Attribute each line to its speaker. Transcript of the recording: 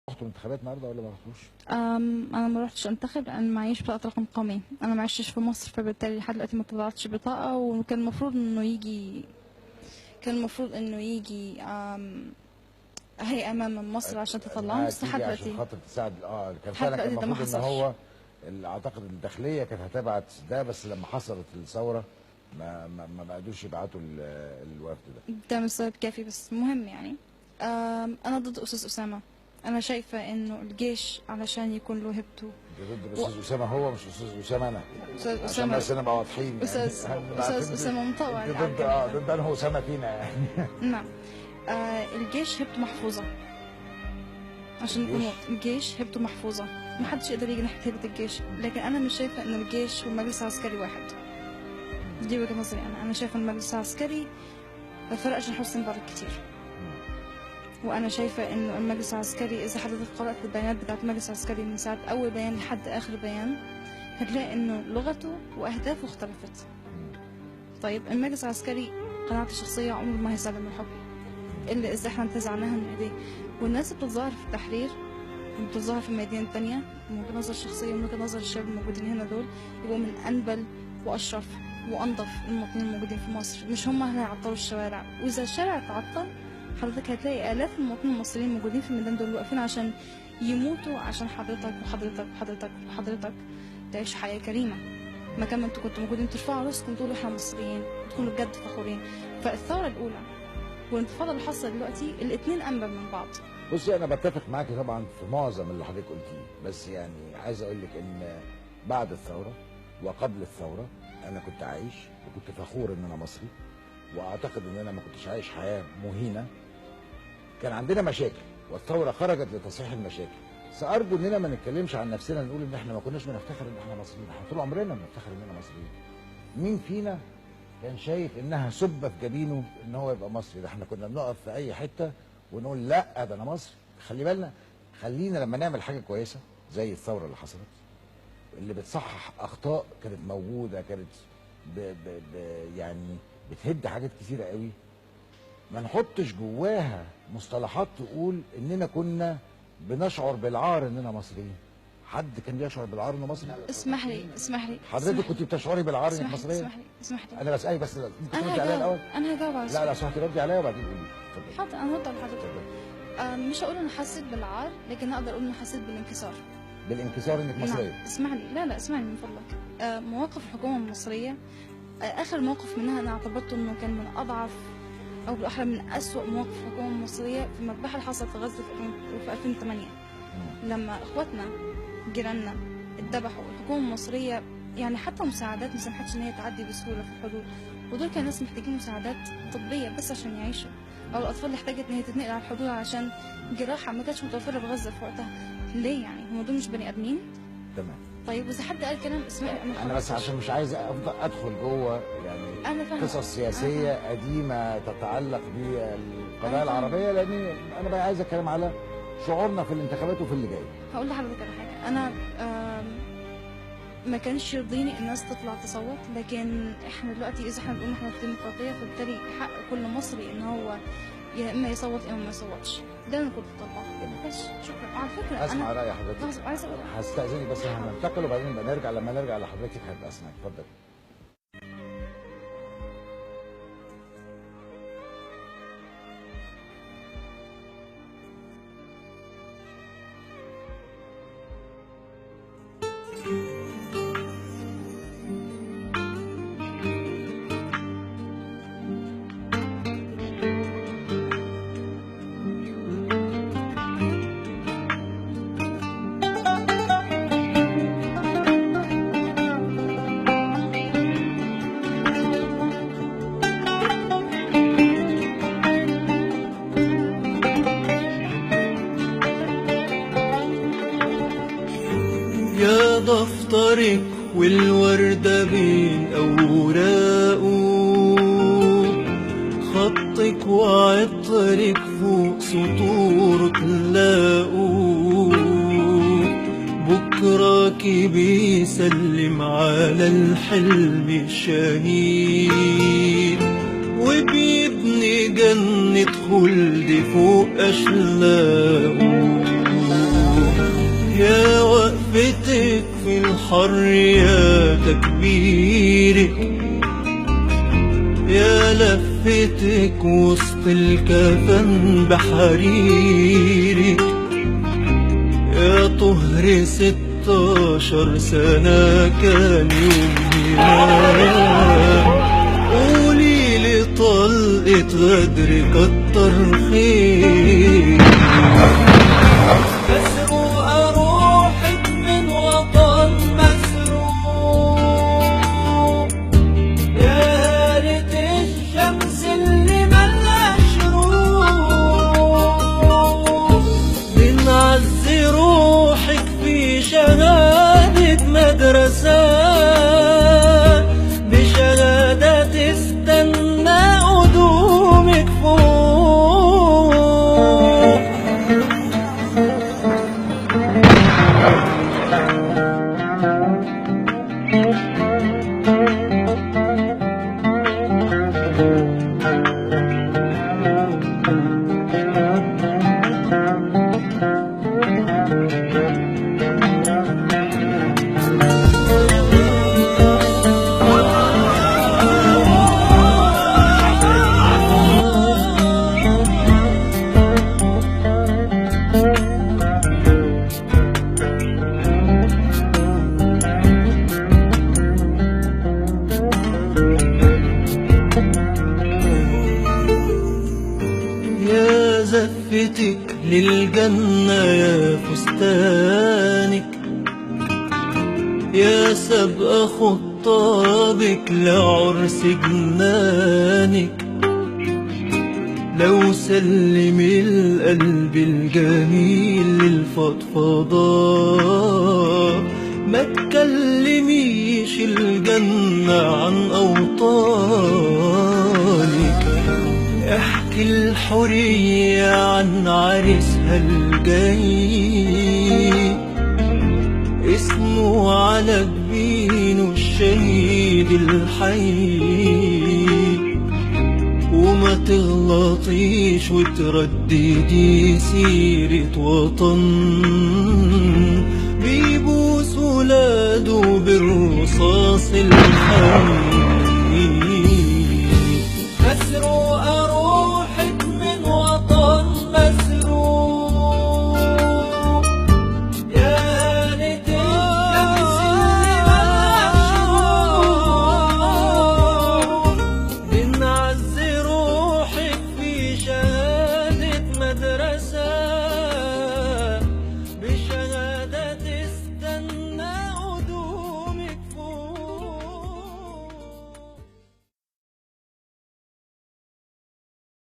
Speaker 1: رحتوا الانتخابات النهارده ولا ما رحتوش؟
Speaker 2: انا ما رحتش انتخب لان معيش بطاقة رقم قومي، انا ما عشتش في مصر، فبالتالي لحد دلوقتي ما طلعتش بطاقة، وكان المفروض انه يجي، كان المفروض انه يجي هيئة من مصر عشان تطلعهم، بس لحد دلوقتي
Speaker 1: عشان خاطر تساعد. كان فعلا كان المفروض ان هو اعتقد الداخلية كانت هتبعت ده، بس لما حصلت الثورة ما بقدوش يبعتوا الوفد ده.
Speaker 2: ده مش سبب كافي، بس مهم يعني. انا ضد استاذ اسامة، انا شايفه انه الجيش علشان يكون له هيبته.
Speaker 1: ضد الاستاذ اسامة هو مش استاذ اسامة انا.
Speaker 2: استاذ اسامة
Speaker 1: عشان بس نبقى واضحين يعني.
Speaker 2: استاذ اسامة مطوع
Speaker 1: ضد ضد انه اسامة فينا يعني.
Speaker 2: نعم. الجيش هيبته محفوظة. عشان نكون الجيش هيبته محفوظة، ما حدش يقدر يجي ناحية هيبة الجيش، لكن انا مش شايفه ان الجيش والمجلس العسكري واحد. دي وجهه نظري انا شايفه ان المجلس العسكري ما فرقش عن حسني مبارك كتير. وانا شايفه انه المجلس العسكري اذا حضرتك قرات البيانات بتاعت المجلس العسكري من ساعة اول بيان لحد اخر بيان هتلاقي انه لغته واهدافه اختلفت. طيب المجلس العسكري قناعتي الشخصية عمره ما هيسلم الحكم الا اذا احنا انتزعناها من ايديه. والناس اللي بتتظاهر في التحرير وبتتظاهر في الميادين الثانية من وجهه نظر الشخصية ومن وجهه نظر الشباب الموجودين هنا دول يبقوا من انبل واشرف وانظف المواطنين الموجودين في مصر، مش هم اللي هيعطلوا الشوارع. واذا الشارع اتعطل حضرتك هتلاقي آلاف المواطنين المصريين موجودين في الميدان دول واقفين عشان يموتوا عشان حضرتك وحضرتك وحضرتك وحضرتك تعيش حياة كريمة. مكان ما انتوا كنتوا موجودين ترفعوا راسكم تقولوا احنا مصريين، تكونوا بجد فخورين. فالثورة الأولى والانتفاضة اللي حصلت دلوقتي الاثنين أنبل من بعض.
Speaker 1: بصي أنا بتفق معاكي طبعا في معظم اللي حضرتك قلتيه، بس يعني عايز أقول لك إن بعد الثورة وقبل الثورة أنا كنت عايش وكنت فخور إن أنا مصري، واعتقد ان انا ما كنتش عايش حياة مهينة. كان عندنا مشاكل والثورة خرجت لتصحيح المشاكل. سارجو اننا ما نتكلمش عن نفسنا نقول ان احنا ما كناش بنفتخر ان احنا مصريين، احنا طول عمرنا بنفتخر اننا مصريين. مين فينا كان شايف انها سبه في جبينه ان هو يبقى مصري؟ ده احنا كنا بنقف في اي حتة ونقول لا ده انا مصري. خلي بالنا، خلينا لما نعمل حاجة كويسة زي الثورة اللي حصلت اللي بتصحح اخطاء كانت موجودة، كانت ب ب ب يعني بتهد حاجات كتيرة قوي، ما نحطش جواها مصطلحات تقول اننا كنا بنشعر بالعار اننا مصريين. حد كان بيشعر بالعار انه مصري؟
Speaker 2: اسمح لي اسمح لي،
Speaker 1: حضرتك كنت بتشعري بالعار انك مصرية؟
Speaker 2: اسمح لي اسمح لي،
Speaker 1: انا بسالك بس، ممكن تردي عليا الاول؟
Speaker 2: انا هجاوب على السؤال.
Speaker 1: لا لا صح، تردي عليا وبعدين قولي.
Speaker 2: حاضر، انا هرد على حضرتك. مش هقول انا حسيت بالعار، لكن اقدر اقول انا حسيت بالانكسار.
Speaker 1: بالانكسار انك مصرية؟
Speaker 2: نعم. اسمح لي، لا لا اسمعني من فضلك. مواقف الحكومة المصرية، اخر موقف منها انا اعتبرته انه كان من اضعف او بالاحرى من اسوأ مواقف الحكومة المصرية في المذبحة اللي حصلت في غزة في 2008، لما اخواتنا جيراننا اتذبحوا. الحكومة المصرية يعني حتى مساعدات ما سمحتش ان هي تعدي بسهولة في الحدود، ودول كانوا ناس محتاجين مساعدات طبية بس عشان يعيشوا، او الاطفال اللي احتاجت ان هي تتنقل على الحدود عشان جراحه ما كانتش متوفرة في غزة في وقتها. ليه يعني هم دول مش بني ادمين؟
Speaker 1: تمام.
Speaker 2: طيب واذا حد قال كلام اسمع،
Speaker 1: انا بس عشان مش عايز افضل ادخل جوه يعني قصص سياسية قديمة تتعلق بالقضايا العربية، لاني انا بقى عايز اتكلم على شعورنا في الانتخابات وفي اللي جاي.
Speaker 2: هقول لحضرتك على حاجة، انا ما كانش يرضيني الناس تطلع تصوت، لكن احنا دلوقتي اذا احنا بنقول احنا في ديمقراطية فبالتالي حق كل مصري ان هو يا اما يصوت يا اما ما يصوتش. ده اللي كنت طالباه بس. شكرا. على فكرة
Speaker 1: اسمع راي حضرتك، هستأذنك بس هننتقل وبعدين نبقى نرجع، لما نرجع لحضرتك هبقى اسمعك. اتفضل.
Speaker 3: دفترك والوردة بين أوراقه، خطك وعطرك فوق سطوره تلاقوه، بكراك بيسلم على الحلم الشهيد، وبيبني جنة خلد فوق أشلاقه. الحر يا تكبيرك، يا لفتك وسط الكفن بحريرك، يا طهر 16 سنة كان يوم هناك. قولي لطلقة غدر كتر خير. مسروقة روحك من وطن مسروق، يا هالة الشمس اللي ملهاش شروق. بنعز روحك في شهادة مدرسة، بشهادة تستنى قدومك فوق. يا زفتك للجنة يا فستانك، يا سابقة خطابك لعرس جنانك. لو سلم القلب الجميل للفضفضة، ما تكلميش الجنة عن أوطانك. احكي الحرية عن عريسها الجاي، اسمه على جبينه الشهيد الحي. وما تغلطيش وترددي سيرة وطن بيبوس ولاده بالرصاص الحي.